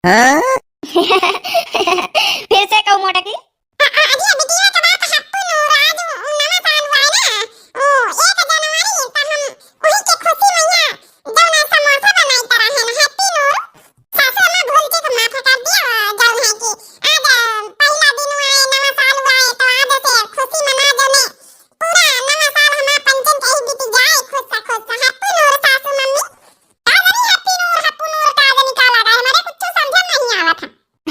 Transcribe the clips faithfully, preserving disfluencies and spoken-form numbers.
हाँ? फिर से कहू मोटकी। अ-, अ-, अरे बिटिया के बात हप्पू नूर, आज उ नवा साल हुआ है ना, ओ एक जनवरी, त हम उही के खुशी में यहाँ जौन है समोसा बनाई तरह है ना, हप्पू नूर। सासू अम्मा भूल के माफ कर दिया, जौन है कि आज, अ, पहला दिन हुआ है, नवा साल हुआ है, तो आज से खुशी मना जने, पूरा नवा साल हमार पंचन के ही बीत जाए, खुश सा, खुश सा, हप्पू नूर सासू मम्मी। का जानी हप्पू नूर, हप्पू नूर का जानी का लगा है, हमारे कुछ समझ में नहीं आवत है।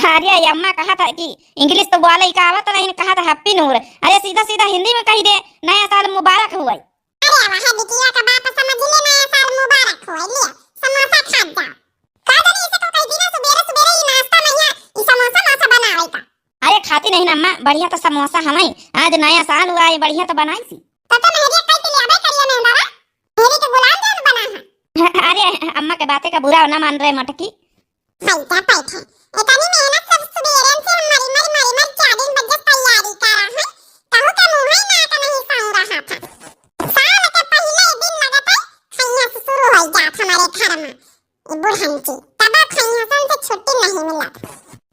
अरे अम्मा कहा था कि English तो बोले का आवत नहीं, कहा था हप्पू नूर। अरे सीधा सीधा हिंदी में कही दे, नया साल मुबारक हुआ। अरे वाह, बिटिया का बाप समझ ले, नया साल मुबारक हुआ, ले समोसा खा जा। का जानी इसे तो कही बिना सुबेरे सुबेरे ही नाश्ता में यहाँ ई समोसा मोसा बनावे का। अरे खाती नहीं ना अम्मा, बढ़िया तो समोसा हमाई, आज नया साल हुआ है, बढ़िया तो बनाई सी। तो तो मेहरिया कल के लिए अबे करिया में हमारा, मेहरी के गुलाब जामुन बना है। अरे अम्मा के बातें का बुरा ना मान रहे मोटकी। पैसा पैसा। इतनी मेहनत सब सुबेरन से हम मरी मरी मरी मरी चार दिन बजे तैयारी कर रहा है। कहूँ के मुँह ही ना तो नहीं सही रहा था। साल के पहले दिन लगत है खैया से शुरू हो जात हमारे घर में। ई बुढ़न की तब खैया से उनसे छुट्टी नहीं मिला।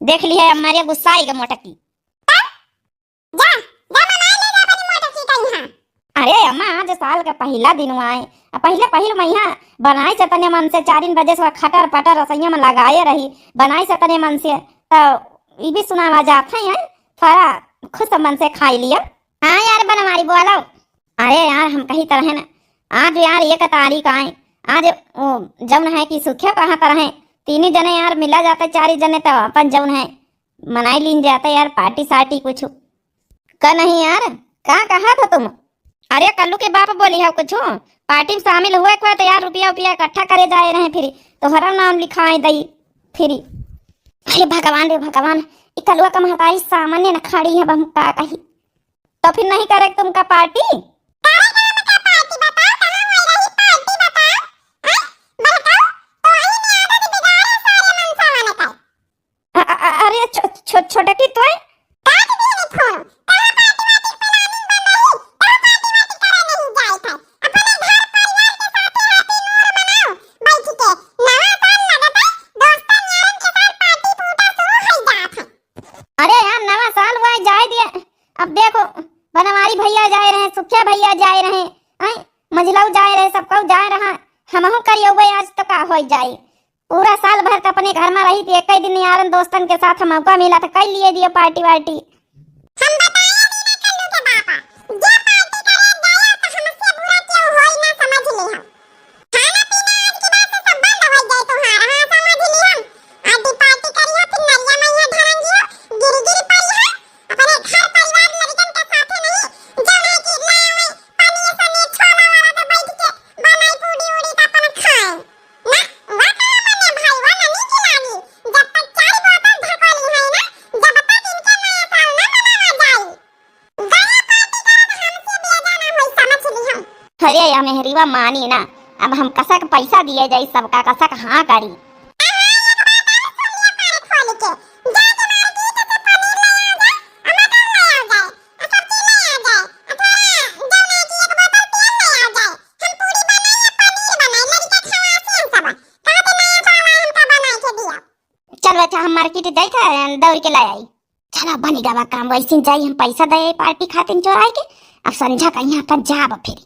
देख ली है हमारे गुस्सा आई गा मोटकी। जा, जा बनाए ले जा अपनी मोटकी का यहाँ। अरे अम्मा, आज साल का पहला दिन हुआ है। आ पहले, पहले मैं यहाँ बनाई से तने मन से चारिन बजे से खटर पटर रसोइया में लगाए रही। बनाई से तने मन से, तो ई भी सुनावा जात है, हैं? थोड़ा खुश मन से खाई लिया। हाँ यार बनवारी बोलो। अरे यार, हम कही तरह ना, आज यार एक तारीख आए, आज वो जौन है कि सुखे कहा तरह, तीन जने यार मिला जाते, चार जने तो अपन जौन है मनाई लीन जाते यार, पार्टी सार्टी कुछ। का नहीं यार, का कहा था तुम? अरे कल्लू के बाप बोली है कुछ, पार्टी में शामिल हुए को है तो यार रुपया उपिया इकट्ठा करे जाए रहे, फिर तोहरा नाम लिखाए दई फिर। अरे भगवान रे भगवान, ई कलुआ का महतारी सामने न खड़ी है, अब हम का कही? तो फिर नहीं करे तुमका पार्टी? करे का मतलब पार्टी बताओ, कहाँ हो रही पार्टी बताओ? हैं? बताओ, तो आई नहीं आदत बिगाड़े सारे मनसा वाले का। अ-, अ-, अ-, अरे छो-, छो-, छोटकी तोय? काट दिए फोन, कहाँ पार्टी वार्टी planning बन रही? कहाँ पार्टी वार्टी करे नहीं जाए था? अपने घर परिवार के साथ Happy New Year मनाओ, बैठ के। नवा साल लगत है, दोस्तन यारन के साथ पार्टी फूटा शुरू हो जात है। अरे यार, नवा साल हुआ है, जाए दिए। अब देखो, बनवारी भैया जाए रहे, सुखिया भैया जाए रहे, हैं, मझिलऊ जाए रहे, सबको जाए रहा, हमहू करियो आज तो का हो जाए। पूरा साल भर तो अपने घर में रही थी, एक ही दिन यारन दोस्तन के साथ मौका मिला तो कर लिए दिए पार्टी वार्टी। हम बताए नहीं ना कल्लू के पापा, जे पार्टी करे जाए तो हमसे बुरा क्यों होई ना समझ ले हम। खाना पीना आज के बाद से सब बंद हो जाए तुम्हारा, हाँ, समझ ली हम। आधी पार्टी करिया, फिर नरिया मैया धरंगिया, गिरी गिरी पड़ी है। अपने घर परिवार लड़कन के साथे नहीं, जौन है कि लावे, पनीर सनीर छोला वाला तो बैठ के बनाई पूड़ी उड़ी का अपन खाए। ना, वा का मने भाई, वा ना नीक लागी। जब तक चार बोतल ढकोली है ना, जब तक इनके नया साल ना मनावा जाई। गया पार्टी करत हमसे बेजा ना होई, समझ ली हम। अरे या मेहरीवा मानी ना, अब हम कसक पैसा दिए जाई, सबका कसक हाँ करी। चल बच्चा, हम मार्केट जाई था, दौड़ के ले आई। चला बनी गवा काम, वैसे जाई हम पैसा दे पार्टी खातिर चोराई के, अब संझा का यहाँ अपन जाब फिर।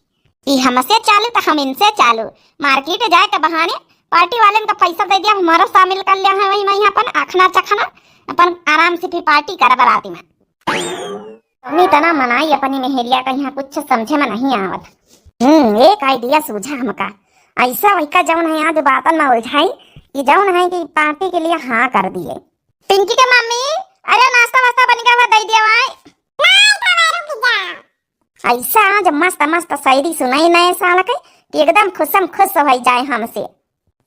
ई हमसे चालू तो हम इनसे चालू, मार्केट जाए के बहाने पार्टी वाले का पैसा दे दिया, हमारा शामिल कर लिया है वही वहीं अपन आखना चखना, अपन आराम से फिर पार्टी कर बराती में। नहीं तना मनाई अपनी मेहरिया का यहाँ कुछ समझे में नहीं आवत। हम्म, एक आइडिया सूझा हमका, ऐसा वैका जौन है आज बातन में उलझाई कि जौन है कि पार्टी के लिए हाँ कर दिए। पिंकी के मम्मी, अरे नाश्ता वास्ता बन गया हुआ, दे दिया भाई। ऐसा आज मस्त मस्त शायरी सुनाई नए साल के कि एकदम खुशम खुश हो जाए हमसे।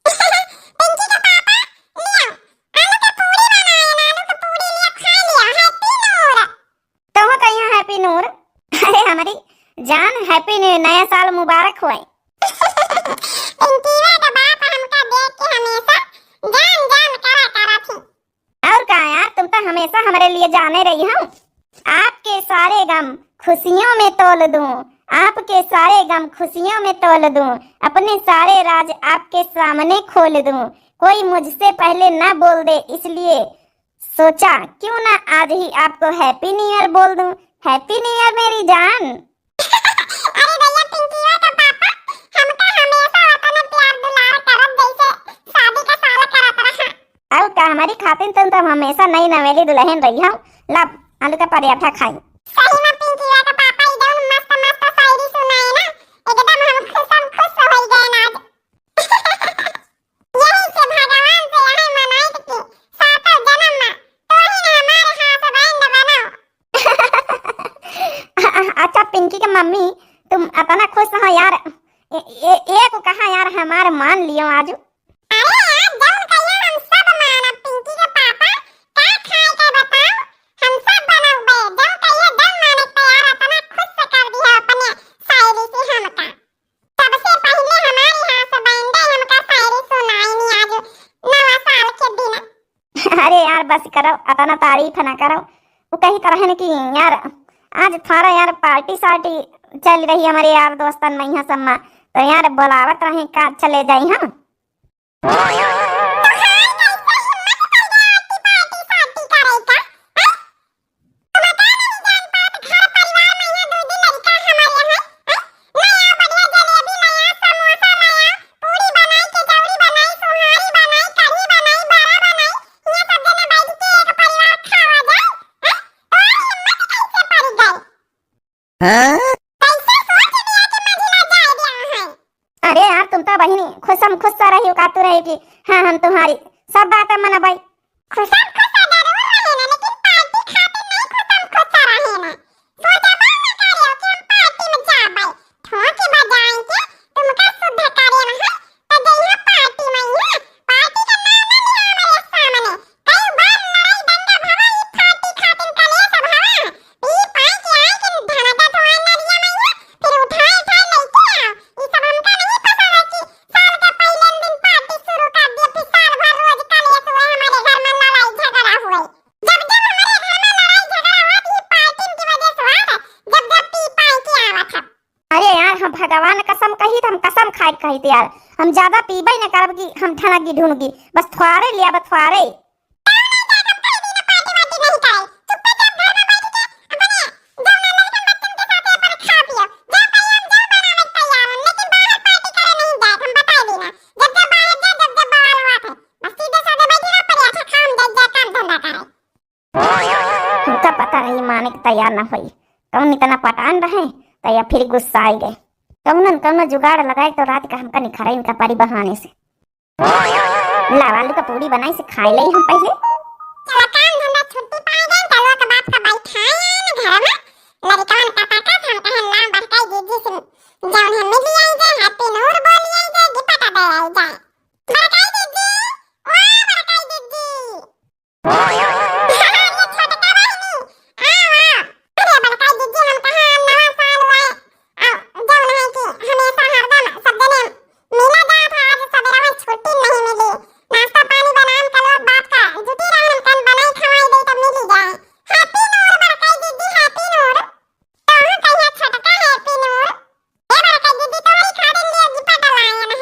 पिंकी के पापा, लियो, आलू के पूरी बनाए ना, आलू के पूरी लियो, खा लियो, Happy New Year। तो कहिया Happy New Year? अरे हमारी जान, Happy New Year, नया साल मुबारक होए। पिंकीवा का बाप हमका देख के हमेशा जान जान करा करा थी। और का यार, तुम तो हमेशा हमारे लिए जाने रही हो। आपके सारे गम खुशियों में तोल दूं, आपके सारे गम खुशियों में तोल दूं, अपने सारे राज आपके सामने खोल दूं, कोई मुझसे पहले ना बोल दे, इसलिए सोचा क्यों ना आज ही आपको Happy New Year बोल दूं। Happy New Year मेरी जान। अरे भैया, पिंकीवा का पापा हमका हमेशा वतने प्यार दुलार करत जैसे शादी का साल करत रहा। अउ का, हमरी खातिन तुम तो हमेशा नई नवेली दुल्हन रही हो। ला, आलू का पराठा खाई। सही में पिंकीवा का पापा एकदम मस्त मस्त शायरी सुनाए ना, एकदम हम खुशम खुश हो गए ना आज। यही से भगवान से यही मनाइत कि सातों जन्म में तोही ने हमारे husband बनाओ। अच्छा पिंकी के मम्मी, तुम अतना खुश हो यार, ए, ए, एक कहा यार हमार मान लियो आजू। अरे यार, जौन कहिए हम सब मानब पिंकी के पापा, का खाए के बताओ, हम सब बनौबे, जौन कहिए जौन माने के तैयार, अतना खुश कर दिया अपने शायरी से हमका। सबसे पहिले हमारे husband हमका शायरी सुनाइनी आज नवा साल के दिन। अरे यार, बस करो, अतना तारीफ ना करो। वो कही तरह ने कि यार, आज थोड़ा यार party सार्टी चल रही हमारे यार दोस्तन में यहाँ सब में, तो यार बोलावत रहे का चले जाई हम। तोहार कैसे हिम्मत कर गया आंटी पार्टी सार्टी करे का? हैं? तुम का नहीं जान पात घर परिवार में यहाँ दू दिन लड़का हमारे यहाँ, हैं? नया बढ़िया जलेबी, नया समोसा, नया पूरी बनाई, कचौड़ी बनाई, सोहारी बनाई, कढ़ी बनाई, बड़ा बनाई, यहाँ सब जने बैठ के एक परिवार खावा जाए, हैं? तोहार हिम्मत कैसे पड़ गई? हाँ? कैसे सोच लिया कि मझिला जाए दिया है? अरे यार, तुम तो बहिनी खुशम खुश सा रही हो, का तू रहे कि हाँ, हम तुम्हारी सब बात मनबै। खुशम खुश सा जरूर रहे ना, लेकिन पार्टी खातिर नहीं खुशम खुश सा रहे ना। सोचबो ना करे कि हम पार्टी में जाबै। ठोंक बजाए के तुमका शुद्ध करे ना है, तो जइहा पार्टी में, यहाँ पार्टी का नाम ना लिया हमारे सामने। कई बार लड़ाई दंगा भवा, ई पार्टी खातिर कलेश भवा। पी पाई के आई कि धनादन तुम्हारे नदिया में, फिर उठाए उठाए लेके आओ। ई सब हमका नहीं पसंद है कि साल के पहले दिन पार्टी शुरू कर दिए, फिर साल भर रोज कलेश हुए, हमारे घर में लड़ाई झगड़ा हुए। जब जब हमारे घर में लड़ाई झगड़ा हुआ, तो ये पार्टी की वजह से हुआ है, जब जब पी पाई के आवत है। अरे यार, हम भगवान कसम कही तो हम कसम खाए कही थे यार, हम ज्यादा पीबे न करब कि हम ढनगी ढुनगी, बस थ्वारे लिया, बस थ्वारे। हमका पता रही माने के तैयार ना होई। कौन इतना पटान रहे, तो या फिर गुस्सा आई गए। कौन न कौन जुगाड़ लगाए तो रात का हमका निखरे इनका परी बहाने से। लाव आलू का पूरी बनाई से खाए ले हम पहले। चला काम धंधा छुट्टी पाए गए, कलवा के बाप का बैठाए आए न घर में। लड़कवन का ताकत हम कहे लाम बड़काई दीदी से जौन हम मिली आई जाए, Happy New Year बोली आई जाए, gift दे आई जाए। बड़काई दीदी, ओ बड़काई दीदी। ये छोटका बहिनी, आओ, आओ। अरे बड़का दीदी, हम कहाँ नवा साल हुआ है, आ, जौन है कि हमेशा हरदम सब जने मिला जात है, आज सबेरवा छुट्टी नहीं मिली, नाश्ता पानी बनान के लोग बात का जुटी रहन, हम कन बनाई खवाई दे तो मिली जाए। Happy New Year बड़का दीदी, Happy New Year। तोहू कहिया छोटका Happy New Year। ए बड़का दीदी, तोहरी खातिर लिए gift लाए हैं।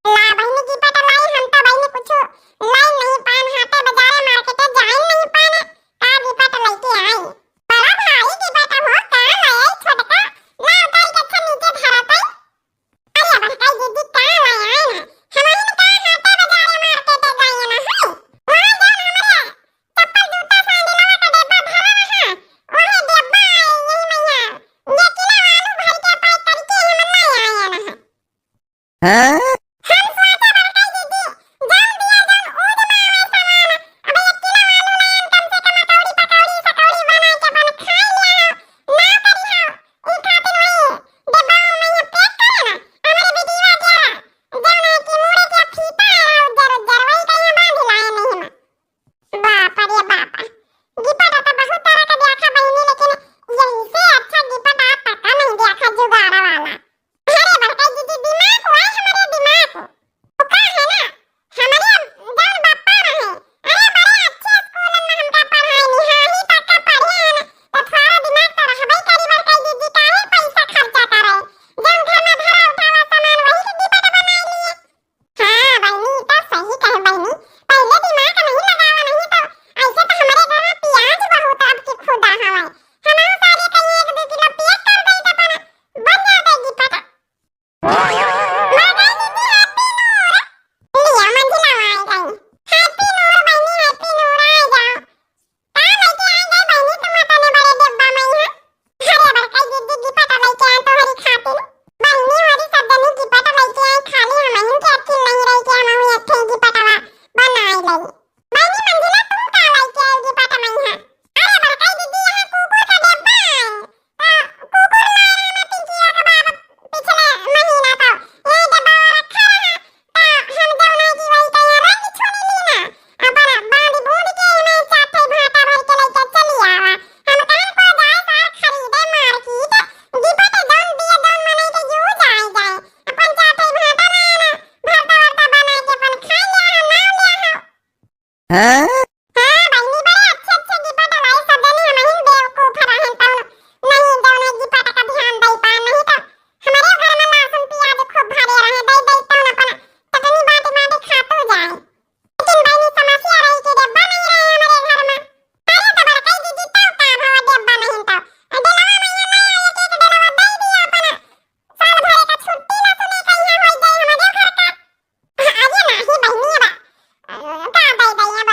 ला बहिनी, जाई। Happy Noor बहिनी, Happy Noor, आ जाओ। का लइके आ गए बहिनी तुम अतने बड़े डब्बा मइहाँ? अरे बड़काई दीदी गिपट लइके आए तोहरी खातिर। बहिनी होरी सब जनी गिपट लइके आए, खाली हमहिन के अथी नहीं रही के हमहू एक ठे गिपटवा बनाई लई। बहिनी मंजिला तुम का लइके आए गिपट मइहाँ? अरे बड़काई दीदी यहाँ कुकुर का डब्बा है। तो कुकुर मारे हमें पिंकिया के बाप पिछले महीना तो ये डब्बा रखा रहा। तो हम जौन है कि वही कहीं रंग छोड़ी ली ना। अपन बांध बूंद के एमे चार ठे भाटा भर के लइके चली आवा। हम कहन को जाए सार खरीदे मार्केट, गिपट जौन दिए जौन मनई के यूज आए जाए। अपन चार ठे भाटा लाए ना, भरता वरता बना के अपन खा लिया हो, नाम लिया हो। हाँ? हाँ, बहिनी बड़े अच्छे अच्छे गिपट लाई सब जनी, हमहिन बेवकूफ रहन तौन नहीं जौन है गिपट का ध्यान दे पा, नहीं तो हमरे घर में लहसुन प्याज खूब भरे रहे, दे दे तौन अपन चटनी बांट बांट खातू जाए। लेकिन बहिनी समस्या रही कि डब्बा नहीं रहे हमरे घर में। अरे तो बड़काई दीदी तब का भवा डब्बा नहीं तो। डलवा में ये नया एक एक डलवा दे दिया अपन। साल भरे का छुट्टी ना सुने कहिया होई जाए हमरे घर का। अरे नाही बहिनी बा। का दे दे अब।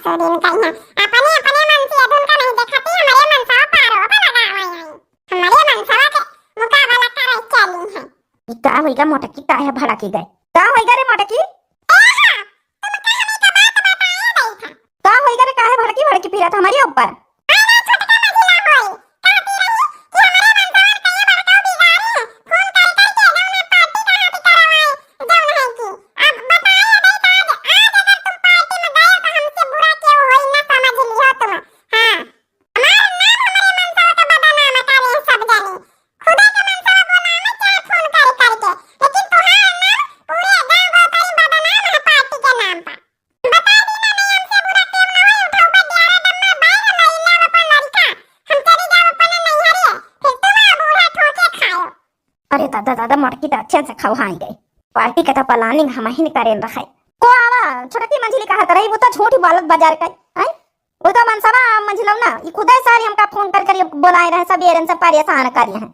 तो दिन कहिया, अपने, अपने मन से अधुन का नहीं देखती, हमरे मनसवा पारो पर लगा हुआ है। हमरे मनसवा के मुकाबला करे चली है। ई का होइगा मोटकी, काहे भड़की गए? का होइगा रे मोटकी? ए हा, तुम का हमें का बात बताए गई था? का होइगा रे, काहे भड़की भड़की फिरत हमरे ऊपर? अरे छोटका मझिला होई, कहती रही कि हमरे मनसवा के ये बड़का बिगाड़ी है, फोन कर करके जौन है पार्टी कहाँ पे करवाए, जौन है कि अब बताए दे तो आज, आज अगर तुम पार्टी में गए तो हमसे बुरा क्यों होई ना समझ लियो तुम। हाँ, हमार नाम हमरे मनसवा का बदनाम करे सब जाने। खुदा के मनसवा बोलावे चाहे फोन कर करके, लेकिन तोहार नाम पूरे गांव गोतरी बदनाम है पार्टी के नाम पर। बता दी ना, नहीं हमसे बुरा टेम ना होई, उठाऊ पे ग्यारह डम्मा बाइर लइला अपन लड़का, हम चली जाब अपन नैहरे, फिर तुम बूढ़ा ठोके खायो। अरे दादा, दादा, मोटकी तो अच्छे से खौहाई गई। पार्टी के तो प्लानिंग हमहिन करेन रहे। को आवा, छोटकी मंझली कहत रही, वो तो झूठी बोलत बाजार का, हैं? वो तो मनसवा मंझलौना, ई खुदे सारी हमका फोन कर कर बोलाए रहे, सब एरन से परेशान करी हैं।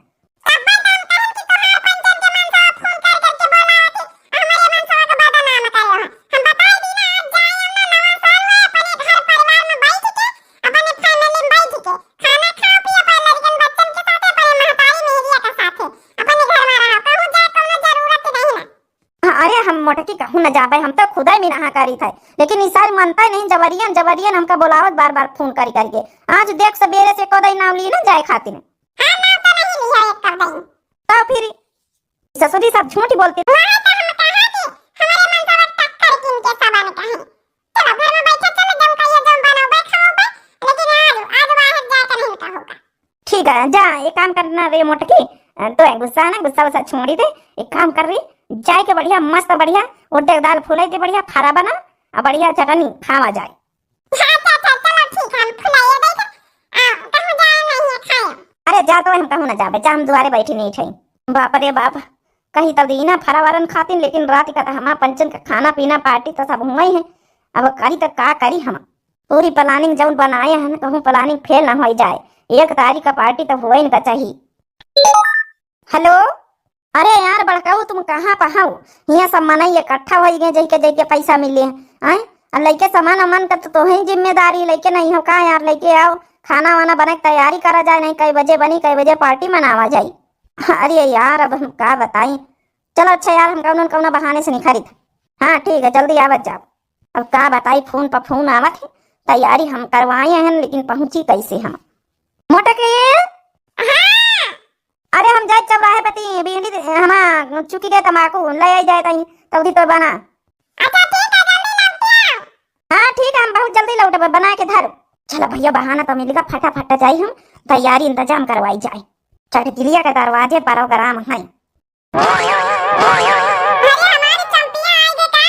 तब मैं काम करन कि तोहार पंचन के मनसवा फोन कर करके बोलावत है, हमरे मनसवा के बदनाम करे हो। हम बताई दी ना, आज जाए हम ना नवा साल में अपने घर परिवार में बैठ के, अपने फैमिली में बैठ के खाना खाओ पियो, अपने लड़कन बच्चन के साथे, अपने महतारी मेहरिया के साथे, अपने घर में रहो, कहूँ जाए कौनो जरूरत नहीं ना। हाँ, अरे हम मोटकी कहूँ न जाबे, हम तो खुदे मिनहा करी थे, लेकिन ई सारी मनते नहीं, जबरियन जबरियन हमका बोलावत बार बार फोन करी करके। आज देख सबेरे से एको दई नाम ली ना जाए खातिर। हाँ, नाम तो नहीं लिया एक कर दई। तो फिर ससुरी सब झूठी बोलती। वही तो हम कहा कि हमारे मन से टक्कर किन के सबन कहीं। चलो घर में बैठे, चलो जम कहिए जम बनाओ, बैठा हो बे, लेकिन आज, आज बाहर जाके नहीं कहूँगा। ठीक है, जा, एक काम करना रे मोटकी, अ, तो है गुस्सा ना, गुस्सा वुस्सा छोड़ी दे। एक काम कर री, जाए के बढ़िया, मस्त बढ़िया, उड़द के दाल फुलाई दे, बढ़िया फरा बना, और बढ़िया चटनी खावा जाए। अच्छा, अच्छा, चलो ठीक है, हम फुलाइए दे तो, आ, कहूँ जाए नहीं है खाए। अरे जा तो, हम कहूँ ना जाबे, जा, हम दुआरे बैठी नहीं ठाई। बाप रे बाप, कहीं तो दीना फरा वरन खातिन, लेकिन रात का तो हमार पंचन का खाना पीना पार्टी तो सब हुआ ही है। अब करी तो का करी हम? पूरी प्लानिंग जौन बनाए हैं, कहूँ प्लानिंग फेल ना हो जाए। एक तारीख का पार्टी तो होए इनका चाहिए। हेलो, अरे यार बड़काऊ, तुम कहाँ पहाऊ? हियाँ सब मनई इकट्ठा हो गए, जइके जइके पैसा मिले हैं, आए? और लइके सामान वामान का तो तोहे जिम्मेदारी, लइके नहीं हो का यार? लइके आओ, खाना वाना बने के तैयारी करा जाए, नहीं कई बजे बनी, कई बजे पार्टी मनावा जाए। अरे यार, अब हम का बताई। चलो अच्छा यार, हम कौनो न कौनो बहाने से निखरी थे। हाँ ठीक है, जल्दी आवत जाओ। अब का बताई, फोन पर फोन आवत है, तैयारी हम करवाए हैं, लेकिन पहुँची कैसे हम? मोटकी। हाँ। अरे हम जाए चौराहे पति बीड़ी हमा चुकी गए तमाकू ले आई जाए तई, तौदी तो बना। अच्छा ठीक है, जल्दी लौट आओ। हाँ ठीक है, हम बहुत जल्दी लौटब, बना के धर। चलो भैया, बहाना तो मिल गया, फटाफट जाई हम, तैयारी इंतजाम करवाई जाए। चटकिलिया के दरवाजे प्रोग्राम है। अरे हमारी चंपिया आई गे का?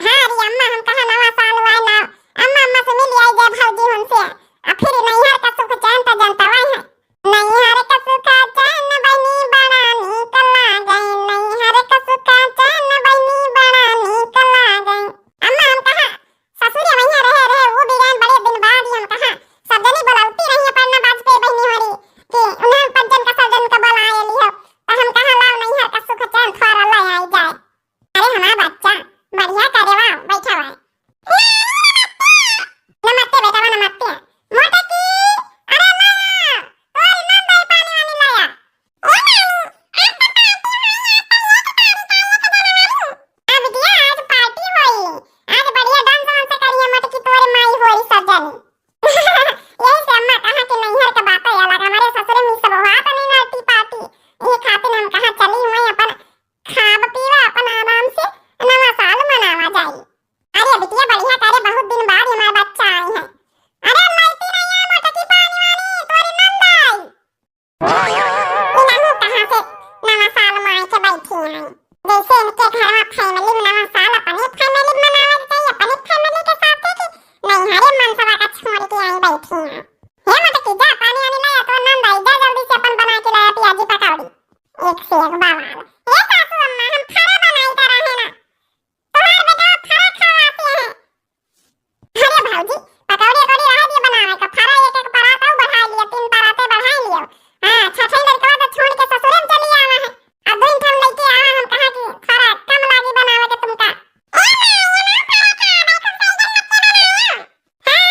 हाँ रे अम्मा, हम कहा नवा साल हुआ है ना, अम्मा, अम्मा से मिल आई गे भौजी हमसे, आ फिर नैहर का सुख चैन तो जनता है। नैहर का सुख चैन बनी बड़ा नीक लागे, नैहर का सुख चैन बनी बड़ा नीक लागे। अम्मा हम कहा ससुरे वहीं रहे, रहे, वो भी गए बड़े दिन बाद ही। हम कहा, सब जनी बोलौती रही है, पन्ना बाजपेयी बहिनी होरी, कि उन्हें पंचन का सब जन का बोलाए ली हो, तो हम कहा, लाओ नैहर का सुख चैन थोड़ा ले आई जाए। अरे हमारा बच्चा, बढ़िया करे, वाह, बैठा हुआ है। नमस्ते बेटा, नमस्ते। मोटकी, अरे माँ, तोरी नंदई पानी वानी लाया। ए माई, आज तो पार्टी होई, आज तो लेके पार्टी का लेके जाना वाली। हाँ बिटिया, आज पार्टी होई, आज बढ़िया डांस वांस करिए मोटकी तोरे माई होरी सब जानी। यही से अम्मा कहा कि नैहर के बातें अलग, हमारे ससुरे में सब हुआ तो नहीं नटी पार्टी, ये खातिर हम कहा चली हुई अपन खाब पीवा अपन आराम से नवा साल मनावा जाई। अरे बिटिया बढ़िया करे, बहुत दिन बाद हमारे बच्चा आई है। अरे लड़ती नहीं है मोटकी पानी वाली, तोरी नंद आई। इनहू कहाँ से नवा साल माई के बैठी हैं। जैसे इनके घर में फैमिली में नवा साल अपनी फैमिली में मनावे के चाहिए, अपनी फैमिली के साथ, कि नहीं हरे मनसवा का छोड़ के आई बैठी हैं। हे मोटकी जा पानी वानी लाया तो नंद आई, जा जल्दी से अपन बना के लाया पियाजी पकौड़ी। एक से एक बवाल। हे सासू अम्मा, हम फरा बनाई कर रहे ना, तुम्हारे बेटा फरा खवाते हैं। अरे भौजी, पकौड़ी अकौड़ी रह दिए बनावे का, फरा एक एक परात और बढ़ा लियो, तीन पराते बढ़ा लियो। हाँ, छठे लड़कवा तो छोड़ के ससुरे में चली आवा है। अब दो ठन लइके आवा, हम कहा कि फरा कम लागी बनावे के तुमका। ए माँ, ये ना फरा का, बैठो सही जन मत बनाया। हाँ,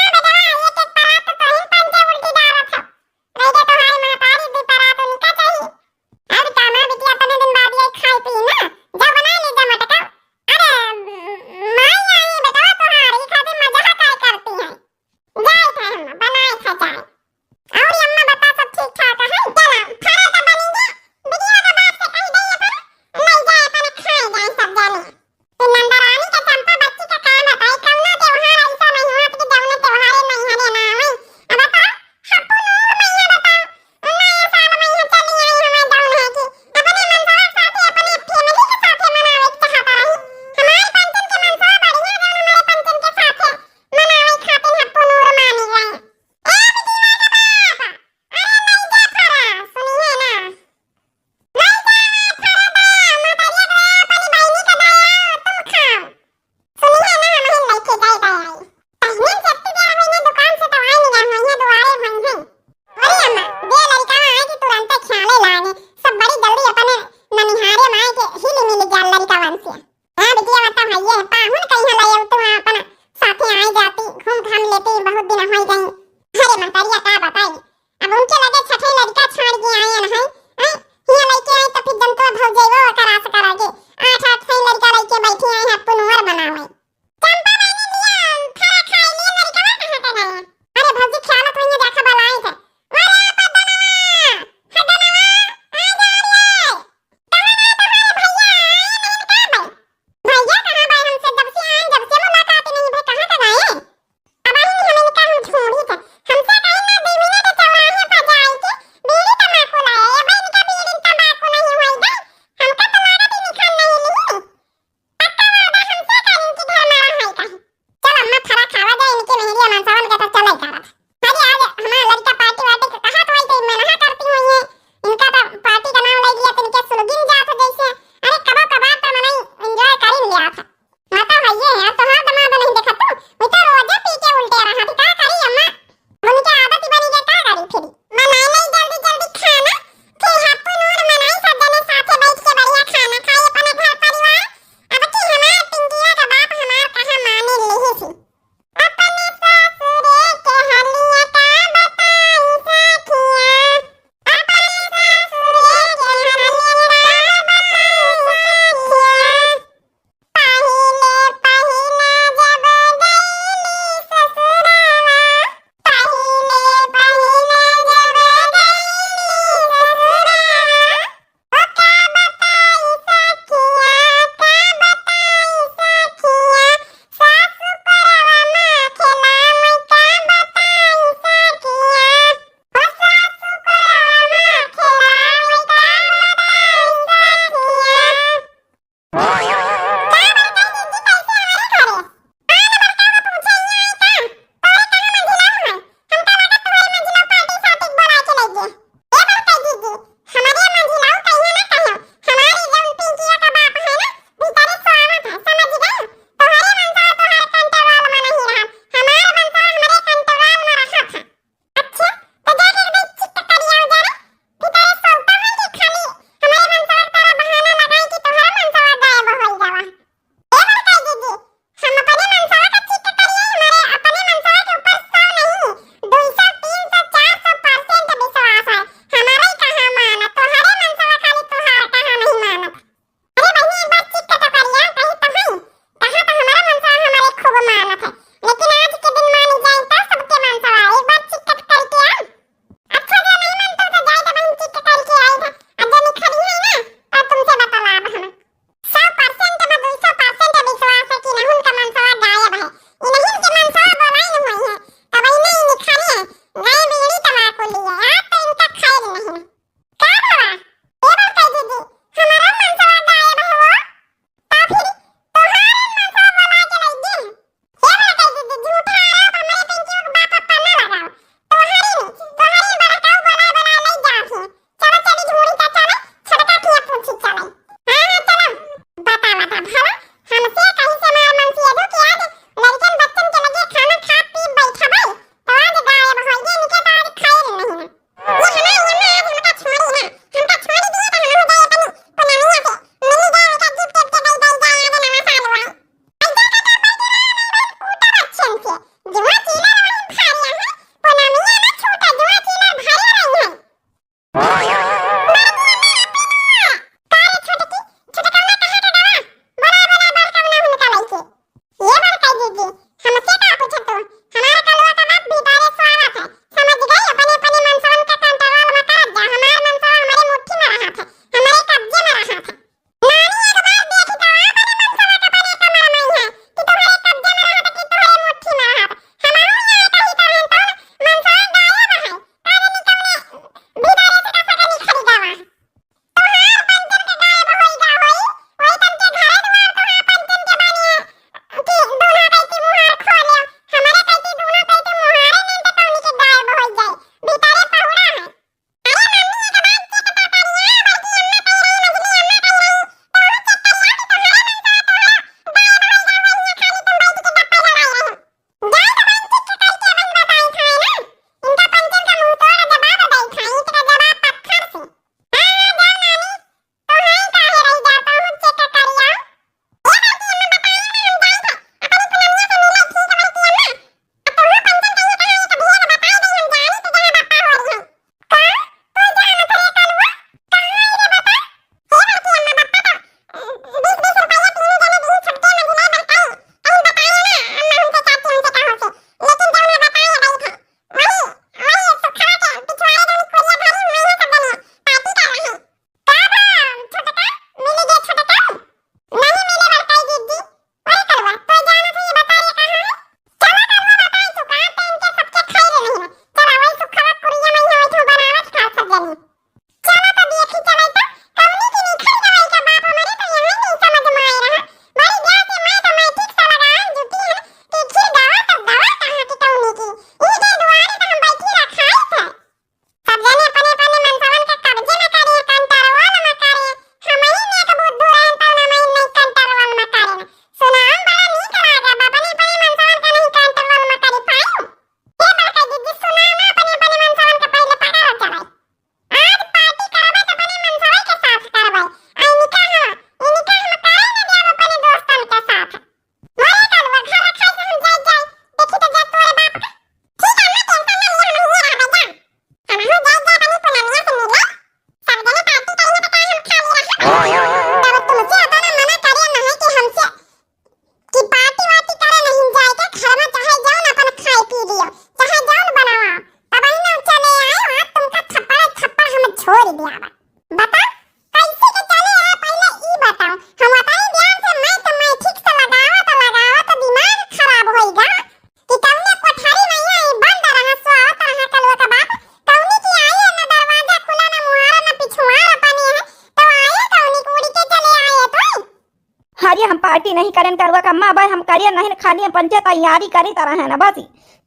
हम पार्टी नहीं करेन करुआ का अम्मा, भाई हम करिए नहीं, खाली हम पंचे तैयारी करी तरह है ना बस।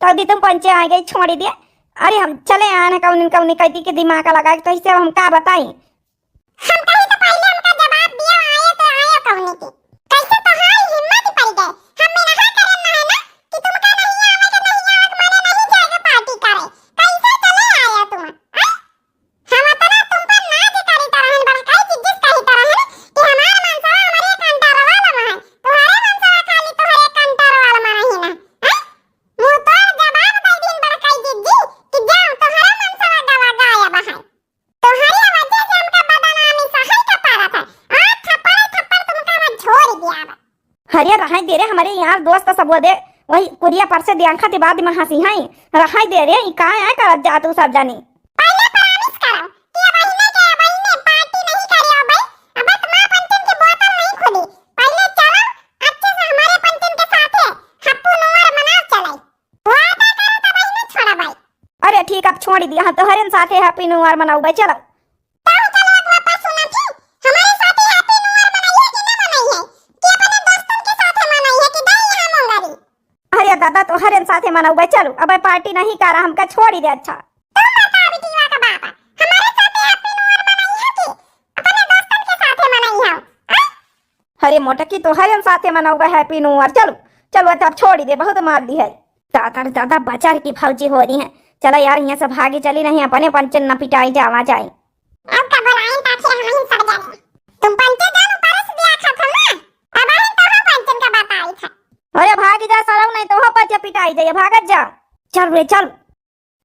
तो दी तुम पंचे आ गई, छोड़ी दिए। अरे हम चले आए हैं कौन कौन कहती के दिमाग लगा के, तो इसे हम का बताई। हम कही तो पहले हमका जवाब दिया, आए तो आए कौन की। कैसे तोहारी हिम्मत पड़ गए? हम में नहा करम ना है ना कि तुमका नहीं आवे के नहीं आवे के माने नहीं जाएगा पार्टी करे। कैसे चले आया तुम? हैं? हम अतना तुम पर नाज करी तरहन, बड़काई जिज्जिस कही तरहन कि हमार मनसवा हमरे कंट्रोल में है, तोहरे मनसवा खाली तोहरे कंट्रोल में रही ना। हैं? मुंह तोड़ जवाब दे दिन बड़काई जिज्जी कि जाओ तोहरे मनसवा गवा गायब है। तोहरे वजह से हमका बदनामी सहई के पड़त है। आज थप्पड़ थप्पड़ तुमका मैं झोर दिया बा। अरे रहाई दे रे, हमरे यार दोस्त सब वो दे, वही कुरिया पर से दियांखा ते बाद में हंसी है। रहाई दे रे, ई का है करत जा तू सब जानी। पहले प्रॉमिस करो कि अब महीने के महीने पार्टी नहीं करे हो भाई। अब माँ पंचन की बोतल नहीं खुली। पहले चलो अच्छे से हमारे पंचन के साथ है, हप्पू नुआर मनाओ चले। वादा करो तो भाई नहीं छोड़ा भाई। अरे ठीक, अब छोड़ी दिया, हम तोहरे साथे हैप्पी न्यू ईयर मनाऊ भाई, चलो। तब चलो एक बात सुना थी, हमारे साथे हैप्पी न्यू ईयर मनाई है कि ना मनाई है? कि अपने दोस्तन के साथे मनाई है कि दाई यहाँ मुंगारी? अरे दादा, तोहरे साथे मनाऊ भाई, चलो, अब पार्टी नहीं करा, हमका छोड़ी दे। अच्छा तुम बता बिटिया का बाप, हमारे साथे हैप्पी न्यू ईयर मनाई है कि अपने दोस्तन के साथे मनाई है? हाँ? अरे मोटकी, तोहरे साथे मनाऊ भाई हैप्पी न्यू ईयर, चलो। चलो अच्छा, अब छोड़ी दे, बहुत मार दी है। दादा रे दादा, बजर की भौजी हो रही है। चलो यार, यहाँ से भागी चली, नहीं अपने पंचन न पिटाई जावा जाए। अब का बोलाइन ताकि हम ही सब जाने। तुम पंचे जान ऊपर से दिया खा था ना, तब हम तो हम पंचन का बताई था। अरे भागी जा सरऊ, नहीं तो हो पंचे पिटाई जाइए, भागत जा। चल रे चल,